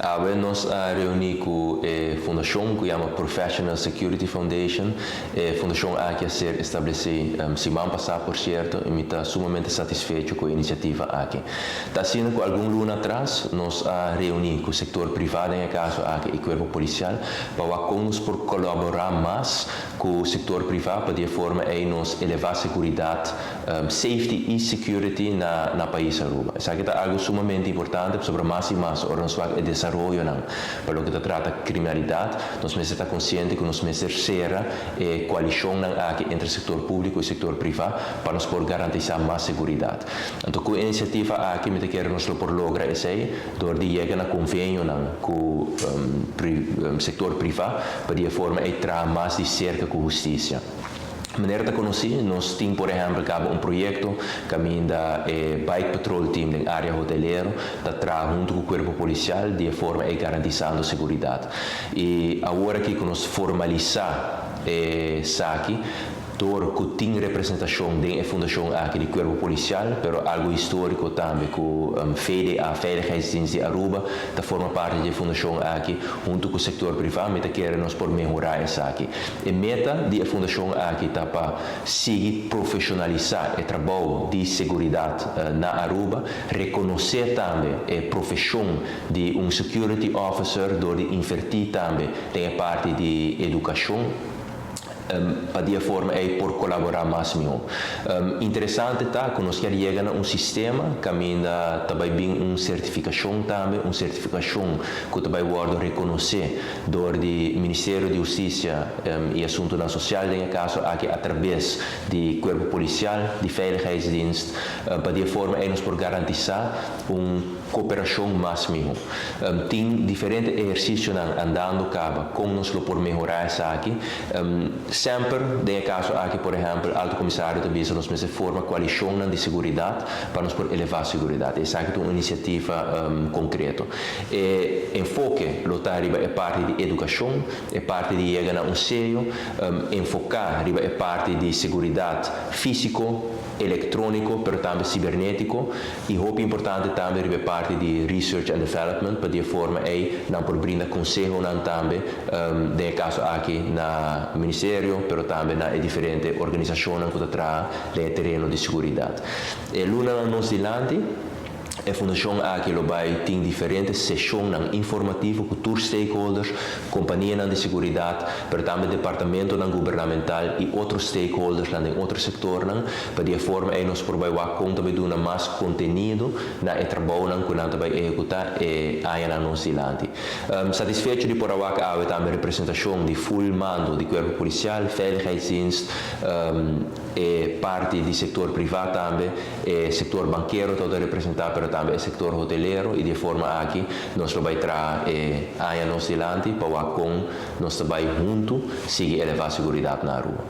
Awe nos a reuni cu e fundacion cu yama Professional Security Foundation. E fundacion aki a ser estableci siman pasa, por cierto, y mi ta sumamente satisfecho cu e iniciativa aki. Ta asina cu algun luna atras nos a reuni cu sector priva, den e caso aki e cuerpo policial, pa con nos por colabora mas cu sector priva pa di forma ey nos eleva seguridad, safety y security na pais Aruba. Esaki ta algo sumamente importante, sobre mas y mas ora nos e desaroyo nan pa loke ta trata criminalidad, nos mester ta consciente cu nos mester cera e coalicion nan aki entre sector publico y sector priva pa nos por garantisa mas seguridad. Anto, cu e iniciativa aki, mi kier nos por logra esey, door di yega na convenio nan cu sector priva pa di forma ey traha mas di cerca cu husticia. Manera ta conoci, nos tin, por ehempel, caba un proyecto caminda e Bike Patrol Team den area hotelero ta traha hunto cu e cuerpo policial di forma ey garantisando seguridad. Y awor aki cu nos formalisa esaki, door cu tin representacion den e fundacion aki di cuerpo policial, pero algo historico tambe cu VDA, Veiligheidsdienst di Aruba, ta forma parti di e fundacion aki, hunto cu e sector priva, mi ta kere nos por mehora esaki. E meta di e fundacion aki ta pa sigui profesionalisa e trabou di seguridad na Aruba, reconoce tambe e profesion di un security officer, door di inverti tambe den parti di educacion, pa di forma ey por colabora mas miho. Interesante ta cu nos kier yega na un sistema caminda tambe bin un certificacion tambe, un certificacion cu tambe wordo reconoci door di Ministerio di Husticia y Asunto Social, den caso aki atraves di Cuerpo Policial, di Veiligheidsdienst, pa di forma ey nos por garantisa un cooperacion mas miho. Tin diferente ehercicio andando caba, con nos por mehora esaki. Semper, den caso aki, por ehempel, alto comisario tambe nos mester forma coalicion di seguridad pa nos por eleva seguridad. Esaki ta un iniciativa concreto. E enfoke lo ta riba e parti di educacion, e parti di yega na un seyo, enfoca riba e parti di seguridad fisico, electronico, pero tambe cibernetico, y hopi importante tambe riba e parti di research and development, pa di forma ey nan por brinda conseho nan tambe, den caso aki na ministerio, pero tambe na diferente organisacion cu ta traha den tereno di seguridad. E luna nos dilanti, e fundacion aki lo bay tin diferente sesion informativo cu tur stakeholders, compania di seguridad, pero tambe departamento gubernamental y otro stakeholders den otro sector, pa di forma ey nos por bay con tambe duna mas contenido na e trabou cu nan bay ehecuta e aña nos dilanti. Satisfecho di por a wak awe tambe representacion di full mando di cuerpo policial, Veiligheidsdienst, e parti di sector priva tambe, e sector bankiero tur representa, pero tambe e sector hotelero, y di forma aki nos lo bay traha e aña nos dilanti pa con nos bay hunto sigui eleva seguridad na Aruba.